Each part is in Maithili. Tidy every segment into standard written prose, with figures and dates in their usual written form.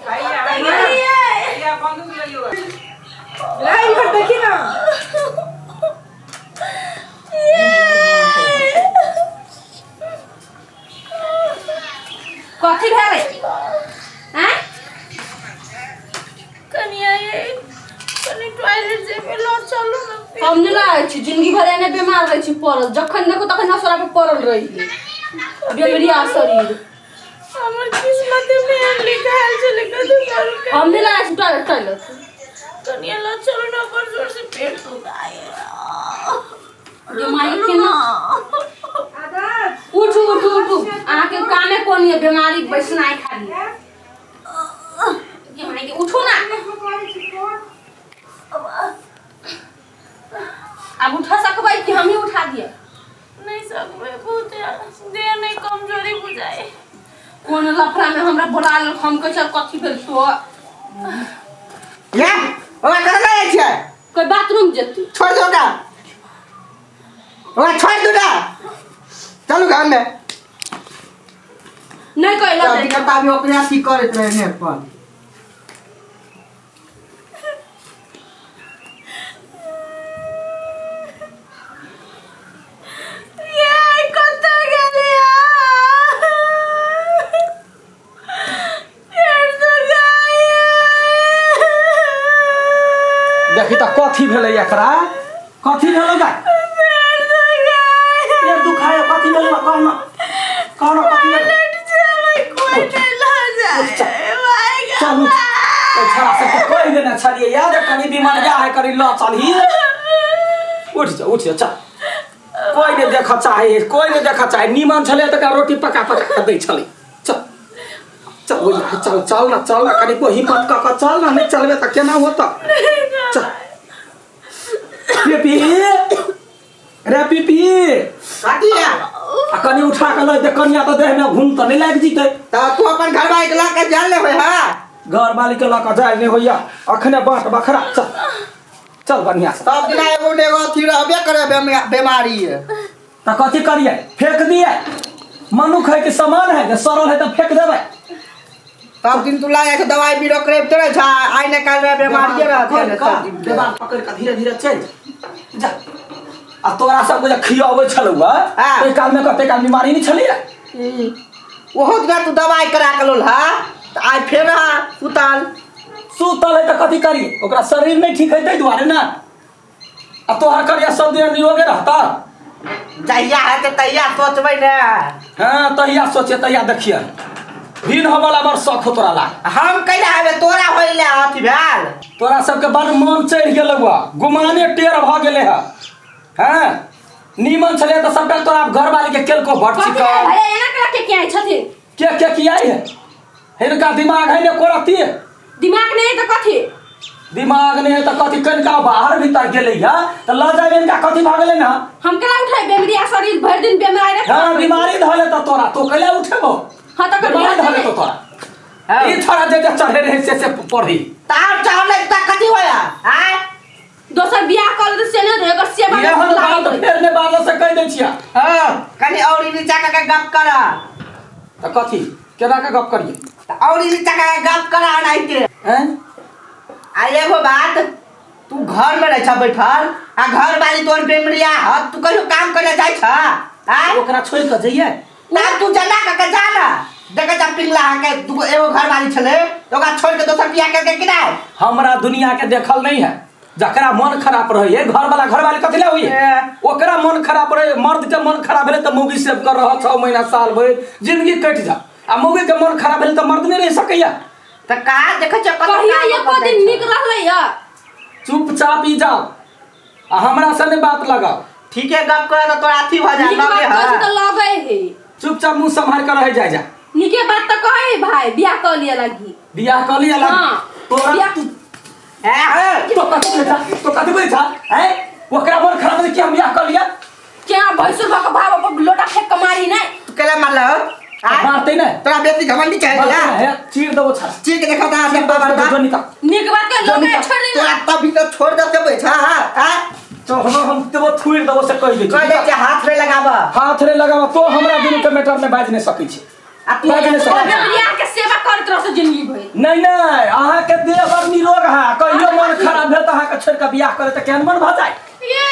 भैया बंदूक ले लियो। ला इधर देखी ना। कथी भेलै आँय? कनिया ये कनि टॉयलेट जेबे ल चलू ना। हम नहि लागै छी, जिंदगी भर एने बीमार रहै छी पड़ल, जखन देखो तखन असोरा पर पड़ल रही, बेमरिया शरीर। हमर किस्मत में एहन लिखायल छलै, कथी करू? हम नहि लागै छी टॉयलेट टॉयलेट। कनिया ल चलू ना, बड़ जोर से पेट दुखाए। गे माई केना उठू उठू उठू, अहाँके कामे कोन ये बीमारी बैसनाइ खाली। गे माई के उठू ना, आब उठा सकबै कि हमही उठा दिए? नहीं सकबै, बहुत देह नहीं कमजोरी बुझाए। कोन लफड़ा में हमरा बोला लेल, हम कहै छियै कथी भेल तो। ये ओकरा कतऽ लऽ जाइ छियै? कोई बाथरूम जेतै। छोड़ दो ओकरा, ओकरा छोड़ दू ना, चलू घरमे। नहीं कोई लऽ तब जाइ। दिक्कत आबी ओकरे अथी करैत रहे ने अपन। ये कतऽ गेलियै? पेट दुखाइए। देखी तऽ कथी भेलै एकरा, कथी भेलै बा? पेट दुखाइए। पेट दुखाय, कथी भेलै बा? कहू ना, कहू ना कथी भेलै? टॉयलेट जेबै, कोई नहीं लऽ जाए भाई। चलू, ओइ छोड़ा सबके कहि देने छलियै यार, कनि बीमारिया है, कनि लऽ चलही। उठ जा, उठ जा, चल। कोई नहि देखऽ चाहे, कोई नहि देखऽ चाहे। नीमन छलै तऽ रोटी पका पका कऽ दै छलै। चल चल ओइ, चल चल ना, चल ना, कनिको हिम्मत कऽ कऽ चल ना, नहि चलबे तऽ केना होतऽ? चल पीपी रे पीपी। कथी है? आ कनि उठा कऽ लऽ दे कनिया, तऽ देहमे घूम तऽ नहि लागि जेतै। तऽ तू अपन घरवाली के लऽ के जान लेबै है? घरवाली के लऽ कऽ जाय नहि होइया, अखने बाट बखरा। चल चल बढ़िया से। सब दिना एगो ने एगो अथी रहबे करे बीमारी। तऽ कथी करियै, फेंक दियै? मनुख है कि सामान है जे सड़ल है तऽ फेंक देबै? सब दिन तू ला के दवाई बीरो करैत रहे छा, आइ ने काल्हि रे बीमारिये रहते ने सब दिन। देवाल पकड़ कऽ धीरे धीरे चलि जा। आ तोरा सबके जे खियाबै छलौ हँ ओहि कालमे कते काल बीमारी नहि छलैया? ओहो दिना तू दवाई करा के लोल हा, तऽ आइ फेर हा सुतल। सुतल है तऽ कथी करी, ओकरा शरीर नहि ठीक है ताहि दुआरे ने। आ तोहर करिया सब दिन निरोगे रहता? जहिया हेतै तहिया सोचबै ने। हाँ, तहिया सोचे, तहिया देखिए। दिन होबला बड़ शौक हो तोरा ला। हम कैला हेबै, तोरा होइले अथी भेल। तोरा सबके बड़ मन चढ़ि गेलौ हँ, गुमाने टेढ़ भऽ गेलै हँ। हाँ नीमन छलै तऽ सबटा तोरा घरवाली के केलको बड़ कथी भेलै चिकन। भैया, एना केना के किया छथिन? के के किया है, हिनका दिमाग है ने कोरती? दिमाग नहीं है तो कथी? दिमाग नहीं है तो कथी, कनिका बाहर भीतर गेलै है तऽ लऽ जाबे इनका, कथी भऽ गेलै ना? हम केना उठे, बेमरिया शरीर भरि दिन बेमराइ रहे। हाँ, बीमारी धऽ लेतौ तोरा, तो कैला उठेबो? हाँ तऽ बीमारी धऽ लेतौ तोरा। हाँ। ई छोड़ा जे जे चढ़े रहे से पढ़ी। तार चढ़ले तऽ कथी होया आय? दोसर बियाह कऽ लेतै से नहि, एकर सेवा एहन बात फेर नहि बाजऽ से कहि दै छियै। हाँ, कनि और नीचा कऽ के गप कर। तऽ कथी केना के गप करियै? तऽ और नीचा कऽ के गप कर अनाहिते। हैं? आ एगो बात, तू घर में रह छ बैठल आ घर वाली तोर बेमरिया ह, तू कहियो काम करे जाइ छ आय? ओकरा छोड़ि कऽ जइयै? तब तू जना कऽ के जा ना, देखे जब पिंगला के दूगो एगो घर वाली छले तो ओकरा छोड़ के दोसर बियाह करके कि नहीं? हमरा दुनिया के देखल नहीं है। जकरा मन खराब रहे है, घर वाला घर वाली कथी ले होई? ए। ओकरा मन खराब रहे, मर्द के मन खराब भेलै तऽ मौगी सेव कर रह 6 महीना साल भरि जिंदगी कटि जा, आ मौगी के मन खराब भेलै तऽ मर्द नहि रहि सकैया। तऽ का देखे छ कत? कहियो एको दिन नीक रहलै या? चुपचाप ई जाओ आ हमरा से नहि बात लगाओ। ठीके गप कर तऽ तोरा अथी भऽ जा नीक बात लगे कहै छी है तऽ लगै है। चुपचाप मुंह सम्हार के रह जाय जा। नीके बात तऽ कहै है भाई, बियाह कऽ लिअ लागी। बियाह कऽ लिअ लागी। हाँ। तोरा बियाह ए हे तो कथी बोलै छा, तो कथी बोलै छा हैं? ओकरा मन खराब भेलै कि हम बियाह कऽ लिअ? केना भैंसुर भऽ कऽ भाव पर लोटा फेंक कऽ मारी नहि? तू केला मारल हो आय? मारतै नहि? तोरा बेसी घमंडी चाहे मारतै ला नहि, हे, चीर देबो छा। चीर के देखा ता डब्बा बड़का। जो निकल। नीक बात के लोग छोड़ दे। तोरा तभी तो छोड़ दे देबै छा आय? तो हम देबो, थुइर देबो से कहि दै कह छी। दे छै हाथ नहीं लगाब। हाथ नहि लगाबऽ तो हमरा दुनू के मैटर मे बाजि नहि सकै छी। आ तू बाजि नहि सकै छी। बेमरिया के सेवा करैत रहत जिंदगी भरि। नहीं नहीं, अहाँ के देह बड़ निरोग है, कहियो मन खराब भेल तऽ अहाँ के छोड़ि कऽ बियाह करे तऽ केहन मन भऽ जाय। ये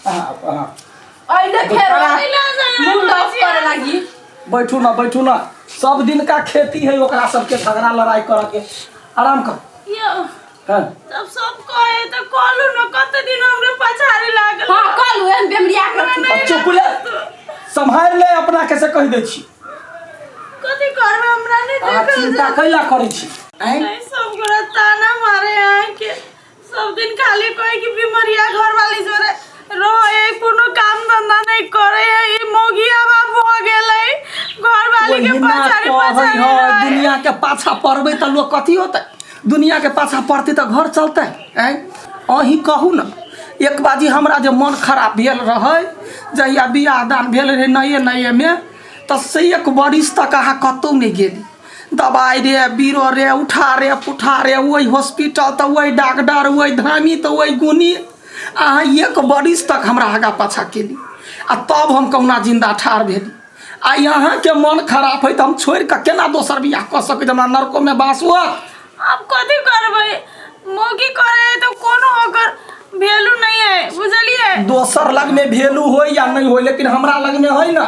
अहाँ अहाँ अइले फेर मूड ऑफ करे लागी। बैठू ना, बैठू ना, सब दिन का खेती है ओकरा सबके झगड़ा लड़ाई करे के। आराम कर। यो हाँ। तब सब कहे तो कहलू न कते दिन हमरे पछाड़े लागल। हाँ कहलू एहन बेमरिया के रखी। अब चुप ले, सम्हारि ले अपना के, से कहि दै छी। कथी करबे हमरा नहीं अहाँ देखल चिंता कैला करै छी? आँय? नहीं, सब गोरा ताना मारे हैं के सब दिन खाली कहे कि बीमारिया घर वाली जोरे रहे, कोनो काम धंधा नहीं करे है, ई मोगिया बाप हो गेलै घर वाली के ओहिना पछाड़ी कहै पछाड़ी है, रहे। दुनिया के पाछा पड़बै तऽ लोग कथी होतै? दुनिया के पाछा पड़तै तऽ घर चलतै? आँय अहीं कहू ने, एक बाजी हमरा जे मन खराब भेल रहै जहिया बियाह दान भेल रहै नये नयेमे, तऽ से एक बरिस तक अहाँ कतहु नहि गेली। दबाइ रे, बीरो रे, उठा रे पुठा रे, ओहि हॉस्पिटल तऽ ओहि डॉक्टर, ओहि धामी तऽ ओहि गुनी, अहाँ एक बरिस तक हमरा आगाँ पाछा केली आ तब हम कहुना जिन्दा ठाढ़ भेली। आ अहाँके मन खराब है तऽ हम छोड़ि कऽ केना दोसर बियाह कऽ सकै छी? हमरा नरकोमे बास हुअत। आब कथी करबै, मौगी करे है तो कोनो ओकर वैल्यू नहीं है, बुझलिए? दोसर लग में वैल्यू होय या नहीं होय, लेकिन हमरा लग में है ना,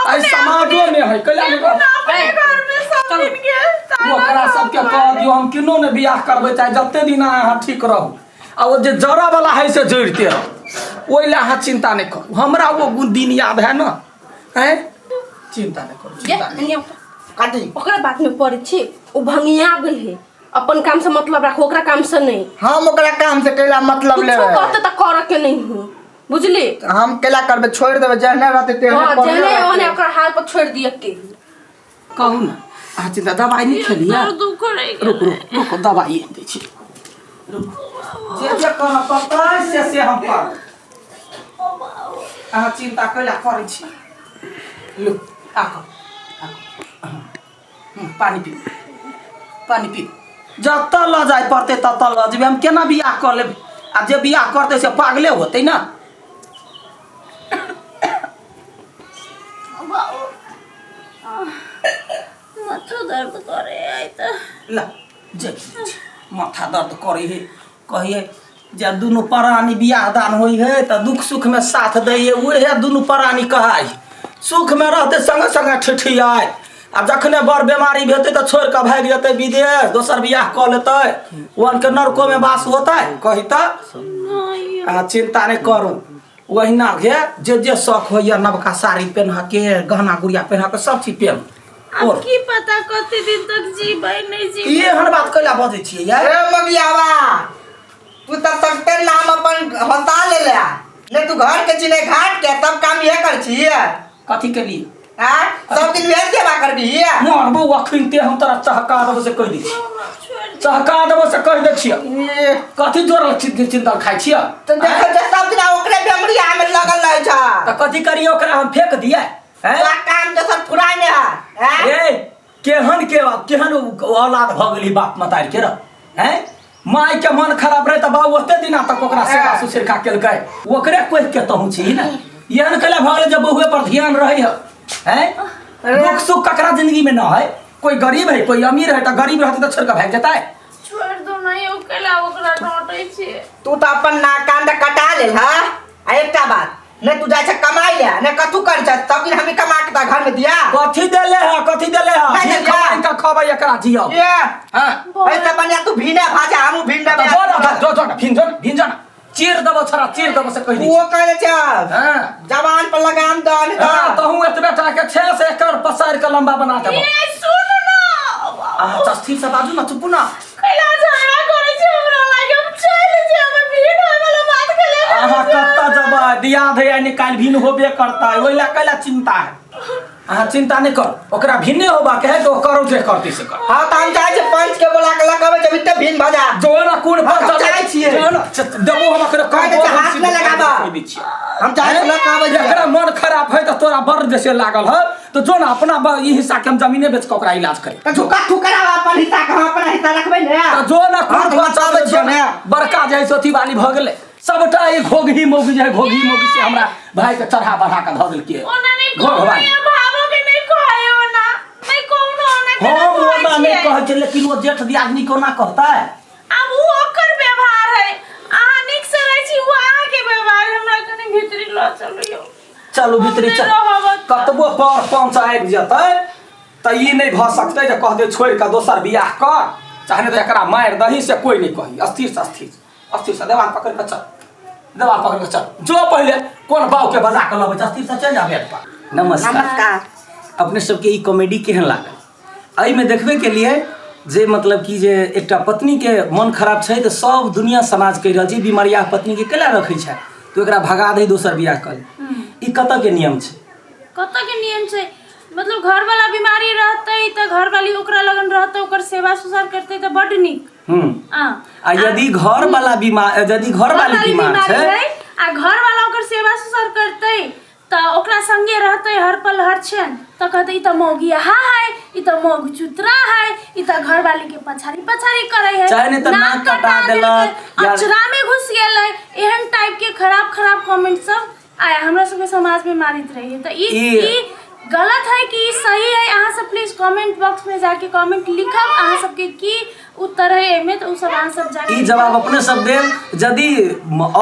एहि समाजो में है। कैला नहि देखू ना, अपने घर में सब दिन के ताना ओकरा सबके सब कह दियौ हम किनो ने बियाह करबै, चाहे जते दिन अहाँ ठीक रहू, आ ओ जे जड़ऽ वाला है से जड़िते रहू, ओहि लए अहाँ चिंता नहि करू। हमरा ओ दिन याद है ना, हैं, चिंता नहि करू, ये चिंता नहि। एने कथी? ओकरा बात में पड़ै छी, ओ भंगिया गेल है, अपन काम से मतलब राखू, ओकरा काम से नहीं। हम ओकरा काम से कैला मतलब कुछो लेबै? कहते तऽ करऽ के नहीं हूँ, बुझली? हम कैला करबै? छोड़ि देबै, जेहने रहतै तेहने हाँ, पड़ले जेहने रहतै। ओहने ओकरा हाल पर छोड़ि दिअ के। कहू ने अहाँ चिंता, दबाइ नहि खेलियै? दर्द उखड़ै गेलै। रुक रुक रुक, दबाइ आनि दै छी, रुक। जे जे करऽ पड़तै से से हम करब, अहाँ चिंता कैला करै छी? लू आको आको, पानि पी, पानि पी। जतऽ लऽ जाय पड़तै ततऽ लऽ जेबै, हम केना बियाह कऽ लेबै? आ जे बियाह करतै से पागले होतै ना। माथा दर्द करे है तऽ। ला जे माथा दर्द करै है, कहिए जे दुनू प्राणी बियाह दान होइ है तऽ दुख सुखमे साथ दै है, उहे दुनू प्राणी कहाइ। सुखमे रहतै संगे संगे ठिठियाइ, आ जखने बड़ बेमारी भेतै तऽ छोड़ि कऽ भागि जेतै विदेश, दोसर बियाह कऽ लेतै, ओहनके नरकोमे वास होतै। कही तऽ अहाँ चिंता नहि करू, ओहिना के जे जे शौक होइए, नवका साड़ी पेन्हऽ के, गहना गुड़िया पेन्हऽ के, सब चीज पेन्ह। आब की पता कते दिन तक जीबै नहीं जीबै। ई एहन बात कैला बजै छियै यार? ए मगियावा, तू तऽ सगते नाम अपन हंसा लेले, ने तू घर के छी ने घाट के, सब काम इहे कर छी। कथी के लिए? आँ, सब दिन वएह सेवा करबी? मरबो अखनते हम तोरा, चहका देबो से कहि दै छी, चहका देबो से कहि दै छियै। ए, कथी जोड़ल चिंतल खाइ छियै? तऽ देखै छै सब दिन ओकरे बेमरिया में लगल रहै छ। तऽ कथी करियै, ओकरा हम फेक दियै? हैं? तोरा काम दोसर फुराय नहि है, आँ? ए केहन के केहन औलाद भऽ गेली बाप मतारि के रह, हैं? माय के मन खराब रहे तऽ बाबू ओते दिना तक ओकरा सेवा सुश्रूषा केलकै, ओकरे कोहि के तहु छी ने। एहन कैला भऽ गेलै जे बहुए पर ध्यान रहै है, हैं? दुख सुख ककरा जिंदगी में न है, कोई गरीब है कोई अमीर है, तऽ गरीब रहतै तऽ छोड़ि कऽ भागि जेतै। छोड़ि दो नहीं, ओ कैला ओकरा डांटै छी? तू तऽ अपन नाक कान तऽ कटा लेल हा। आ एकटा बात नहीं, तू जाइ छै कमाइ ले ने कथू कर छै, सब दिन हमी कमा के घर में दिया। कथी देले है, कथी देले है? नहीं भीख देलियै। मांगि कऽ खबै एकरा जियब। ये हाँ। ऐसे बढ़िया तू भीने भाजा, हमू भीने तऽ जो ना, जो जो ना, भिन जो ना, भिन जो ना, चीर देबो छोरा, चीर देबो से कहि दै वो छी। कहले छै हाँ। जवान पर लगाम दन। हाँ, तहूँ एतबे टा के छै से एकर पसारि कऽ लम्बा बना देबो। ये सुन ना। अहाँ तऽ स्थिर से बाजू ना, चुपू ना। कैला झगड़ा करै छै हमरा लागे, हम चलि जायब, भीड़ होय वाला बात केले। अहाँ कतऽ जेबै? दियाद है निकालि भिन्न होबे करतै, ओहि लए कैला चिंता है? अहाँ चिंता नहि करू, ओकरा भिन्ने होबाके है तऽ ओ करू, जे करतै से कर। हाँ तऽ हम चाहै छी पंच के बोला के लगाबै छै इते भिन भजा। जो ना कोन हम पर चाहै छियै। जो ना देबो हम ओकरा। कहै छै हाथ नहि लगाबऽ। कहि दै छियै। हम चाहै छी लगाबै छै। एकरा मन खराब है तऽ तोरा बड़ जैसे लागल है तऽ जो ना अपना ई हिस्सा के हम जमीने बेच कऽ ओकरा इलाज करी। तऽ झुका ठुकरा अपन हिस्सा के, हम अपना हिस्सा रखबै ने। तऽ जो ना हाँ, कोन तऽ बचाबै छियै ने। बड़का जे है से अथी वाली भऽ गेलै सबटा, ई घोघी मौगी जे है, घोघी मौगी से हमरा भाई के चढ़ा बढ़ा के धऽ देलकै। ओना नहीं घोघ कहै वाली। भावो के नहीं कहै, ओना नहीं कहै। के हम ना ओना कहै नहि छियै। कहै छै लेकिन ओ जेठ दियादनी कोना कहतै? आब उ ओकर व्यवहार है, अहाँ नीक से रहै छी, उ अहाँके व्यवहार है। हमरा कनि भीतरी लऽ चलू यौ। चलू भीतरी हम चल। नहि रहब। कतबो पर पंच आबि जेतै तऽ ई नहि भऽ सकतै जे कहतै छोड़ि कऽ दोसर बियाह कर, चाहे नहि तऽ एकरा मारि दही, से कोइ नहि कही। स्थिर से, स्थिर, स्थिर से देवाल पकड़ि कऽ चल, देवाल पकड़ि कऽ चल। जो पहिले कोन बाउ के बजा कऽ लबै छै, स्थिर से चलि जा बेड पर। नमस्कार। नमस्कार। अपने सबके ई कॉमेडी केहन लागल? एहिमे देखबे केलिए जे मतलब कि जे एकटा पत्नीके मन खराब छै तऽ सब दुनिया समाज कहि रहल छै बीमारिया पत्नीके केला रखै छै, तू एकरा भगा दही, दोसर बियाह कर ले। ई कतऽ के नियम छै? कतऽ के नियम छै? मतलब घर वाला बीमारी रहतै तऽ घर वाली ओकरा लगन रहतै, ओकर सेवा सुसार करतै तऽ बड्ड नीक। आ यदि घर वाला बीमार, यदि घर वाली बीमार छै आ घर वाला ओकर सेवा सुसार करतै तऽ ओकरा संगे रहतै हर पल हर क्षण, तऽ कहतै ई तऽ मौगिया है, ई तऽ मौग चुतरा है, ई तऽ घरवाली के पछाड़ी पछाड़ी करै है, चाहे नहि तऽ नाक कटा देलक, या- अचरा में घुस गेलै, एहन टाइप के खराब खराब कमेंट सब आया हमरा सबके समाज में मारित रहिए। तऽ ई ई- ई गलत है कि ई सही है? अहाँ सब प्लीज कमेंट बॉक्स में जाके कमेंट लिखब, अहाँ सबके की उत्तर है एहिमे, तऽ ओ सब अहाँ सब जाके ई जवाब अपने सब देब। यदि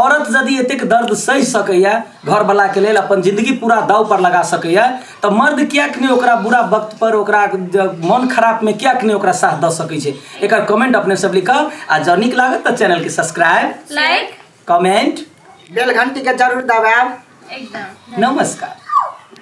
औरत यदि एतेक दर्द सहि सकैया, घरवलाके लेल अपन जिंदगी पूरा दाव पर लगा सकैया, तऽ मर्द किएक नहि ओकरा बुरा वक्त पर, ओकरा मन खराब में किएक नहि ओकरा साथ दऽ सकै छै? एकर कमेंट अपने सब लिखब आ जँ नीक लागत तऽ चैनलके सब्सक्राइब, लाइक, कमेंट, बेल घंटी के जरूर दबायब। एकदम। नमस्कार।